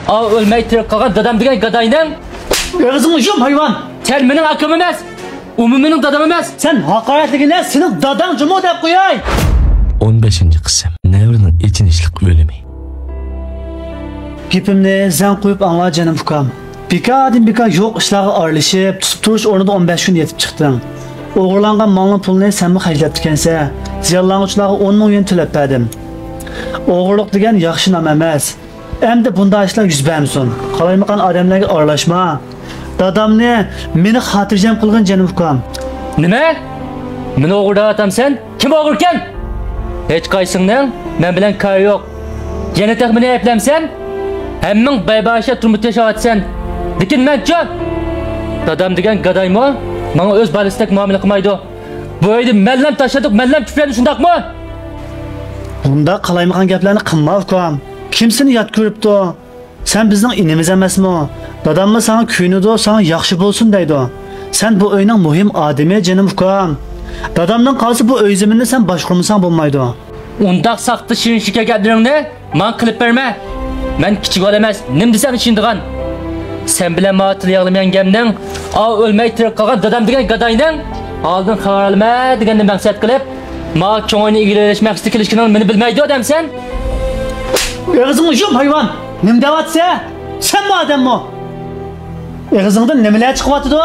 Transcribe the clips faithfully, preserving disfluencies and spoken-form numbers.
ئاۋۇ ئۆلمەي تىرىك قالغان دادام دېگەن گاداينىڭ. ئېغىزىڭنى يۇم، ھايۋان! سەن مېنىڭ ئاكام ئەمەس، ئۇمۇ مېنىڭ دادام ئەمەس. سەن ھاقارەتلىگىنە سېنىڭ داداڭ جۇمۇ دەپ قوياي. ئون بەشىنچى قىسىم. نەۋرىنىڭ ئېچىنىشلىق ئۆلۈمى. گېپىمنى زەڭ قويۇپ ئاڭلا، جېنىم ئۇكام. بىكاردىن بىكار يوق ئىشلارغا ئارىلىشىپ، تۇتۇپ تۇرۇش ئورنىدا ئون بەش كۈن يېتىپ چىقتىڭ. ئوغرىلانغان مالنىڭ پۇلىنى سەنمۇ خەجلەپتىكەنسەن. زىيانلانغۇچىلارغا ئون مىڭ يۈەن تۆلەپ بەردىم. ئوغرىلىق دېگەن ياخشى نام ئەمەس. ئەمدى بۇنداق ئىشلار يۈز بەرمىسۇن. قالايمىقان ئادەملەرگە ئارىلاشما. دادامنى، مېنى خاتىرجەم قىلغىن، جېنىم ئۇكام. نېمە؟ مېنى ئوغرى دەۋاتامسەن؟ كىم ئوغرىكەن؟ ھېچقايسىڭنىڭ مەن بىلەن كارى يوق. يەنە تېخى مېنى ئەيىبلەمسەن؟ ھەممىڭ بەيباشا تۇرمۇش ياشاۋاتىسەن. لېكىن مەنچۇ؟ دادام دېگەن گادايمۇ ماڭا ئۆز بالىسىدەك مۇئامىلە قىلمايدۇ. بۇ ئۆيدە مەنلەم تاشلىدۇق، مەنلەم چۈپلەندى، شۇنداقمۇ؟ بۇنداق قالايمىقان گەپلەرنى قىلما، ئۇكام. كىم سېنى يات كۆرۈپتۇ؟ سەن بىزنىڭ ئىنىمىز ئەمەسمۇ؟ داداممۇ ساڭا كۆيۈنىدۇ، ساڭا ياخشى بولسۇن دەيدۇ. سەن بۇ ئۆينىڭ مۇھىم ئادىمى، جېنىم ئۇكام. دادامدىن قالسا بۇ ئۆي زېمىننى سەن باشقۇرمىساڭ بولمايدۇ. ئۇنداق ساختا شېرىن شېكەر گەپلىرىڭنى ماڭا قىلىپ بەرمە. مەن كىچىك بالا ئەمەس، نېمە دېسەم ئىشىنىدىغان. سەن بىلەن ماڭا تىل ياغلىمىغان گەپنىڭ، ئاۋۇ ئۆلمەي تىرىك قالغان دادام دېگەن گاداينىڭ ھالىدىن خەۋەر ئالىمەن دېگەننى مەقسەت قىلىپ، ماڭا چوڭ ئۆينى ئىگىلەش مەقسىتىگە كېلىشكىنىڭنى مېنى بىلمەيدۇ دەمسەن؟ ئېغىزىڭنى يۇم، ھايۋان! نېمە دەۋاتىسەن؟ سەنمۇ ئادەممۇ؟ ئېغىزىڭدىن نېمىلەر چىقىۋاتىدۇ؟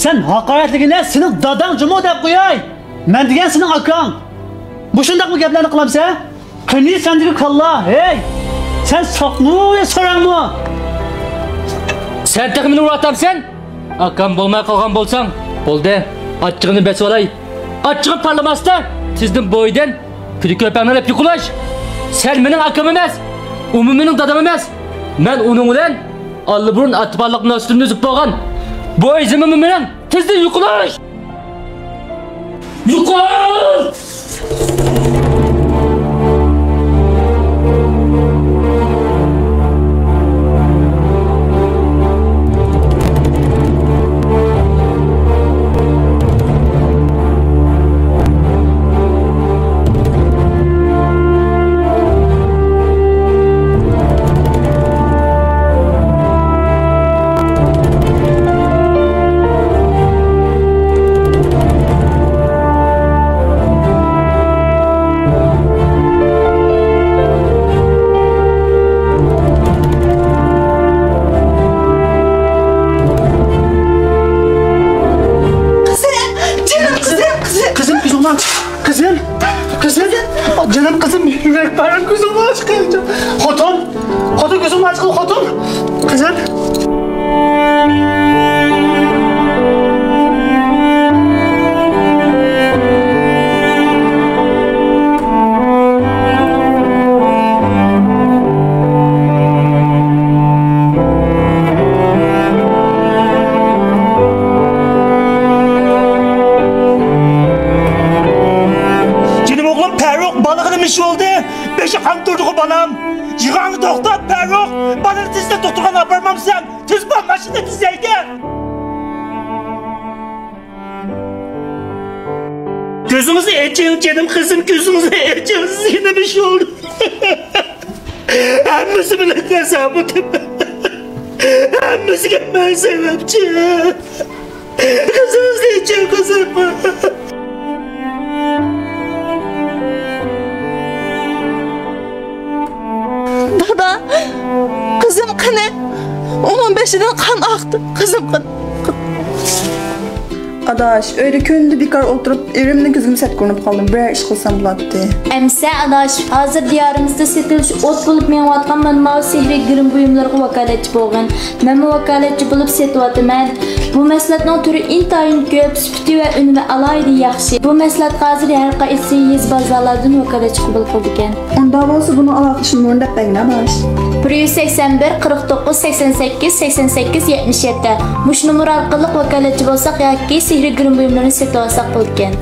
سەن ھاقارەتلىگىنە سېنىڭ داداڭ جۇمۇ دەپ قوياي! مەن دېگەن سېنىڭ ئاكاڭ! مۇشۇنداقمۇ گەپلەرنى قىلامسەن؟ قېنى سەندىكى كاللا، ھەي! سەن ساقمۇ يا ساراڭمۇ؟ سەن تېخى مېنى ئۇرۇۋاتامسەن؟ ئاكام بولماي قالغان بولساڭ، بولدى، ئاچچىقىنى بېسىۋالاي. ئاچچىقىم پارلىماستا، تېزدىن بويىدىن پىدە كۆرپەڭنى ئېلىپ يوقىلىش. سەن مېنىڭ ئاكام ئەمەس، ئۇمۇ مېنىڭ دادام ئەمەس. مەن ئۇنىڭ بىلەن ئاللىبۇرۇن ئاتا-بالىلىق مۇناسىۋىتىمنى ئۈزۈپ بولغان. بۇ ئۆي زېمىنمۇ مېنىڭ. تېزدىن يوقىلىش! يوقال! قىزىم، جېنىم قىزىم، قىزىم. قىزىم، كۆزۈڭنى ئاچ. قىزىم، قىزىم، جېنىم قىزىم، يۈرەك پارەم، كۆزۈڭنى ئاچ، قىزىم. خوتۇن، خوتۇن، كۆزۈڭنى ئاچ، خوتۇن. قىزىم. جېنىم ئوغلۇم پەرۇق، بالىغا نېمە ئىش بولدى؟ بېشى قان تۇردىغۇ بالام. يىغاڭنى توختات پەرۇق. بالىنى تېزدىن دوختۇرخانىغا ئاپارمامسەن؟ تېز بار، ماشىنا تېز ھەيدە. كۆزىڭىزنى ئېچىڭ، جېنىم قىزىم، كۆزىڭىزنى ئېچىڭ، سىزگە نېمە ئىش بولدى؟ ھەممىسى مېنىڭ قازامىتىم. ھەممىسىگە مەن سەۋەبچى. قىزىڭىزنى ئېچىڭ، قىزىم. دادا، قىزىم قېنى؟ ئۇنىڭ بېشىدىن قان ئاقتى. قىزىم قېنى؟ ئاداش، ئۆيدە كۈندە بىكار ئولتۇرۇپ، ئېرىمنىڭ كۆزىگىمۇ سەت كۆرۈنۈپ قالدىم. بىرەر ئىش قىلسام بولاتتى. ئەمىسە ئاداش، ھازىر دىيارىمىزدا سېتىلىشى ئوت بولۇپ مېڭىۋاتقان مانا ماۋۇ سېھرىي گىرىم بۇيۇملىرىغا ۋاكالەتچى بولغىن. مەنمۇ ۋاكالەتچى بولۇپ سېتىۋاتىمەن. بۇ مەھسۇلاتنىڭ تۈرى ئىنتايىن كۆپ، سۈپىتى ۋە ئۈنۈمى ئالاھىدە ياخشى. بۇ مەھسۇلات ھازىر ھەر قايسى يېزا بازارلاردىن ۋاكالەتچى قوبۇل قىلىدىكەن. ئۇنداق بولسا بۇنىڭ ئالاقىلىشىش نومۇرىنى دەپ بەرگىنە ئاداش. بىر يۈز سەكسەن بىر، قىرىق توققۇز، سەكسەن سەككىز، سەكسەن سەككىز، يەتمىش يەتتە. مۇشۇ نومۇر ئارقىلىق ۋاكالەتچى بولساق ياكى سېھرىي گىرىم بۇيۇملىرىنى سېتىۋالساق بولىدىكەن.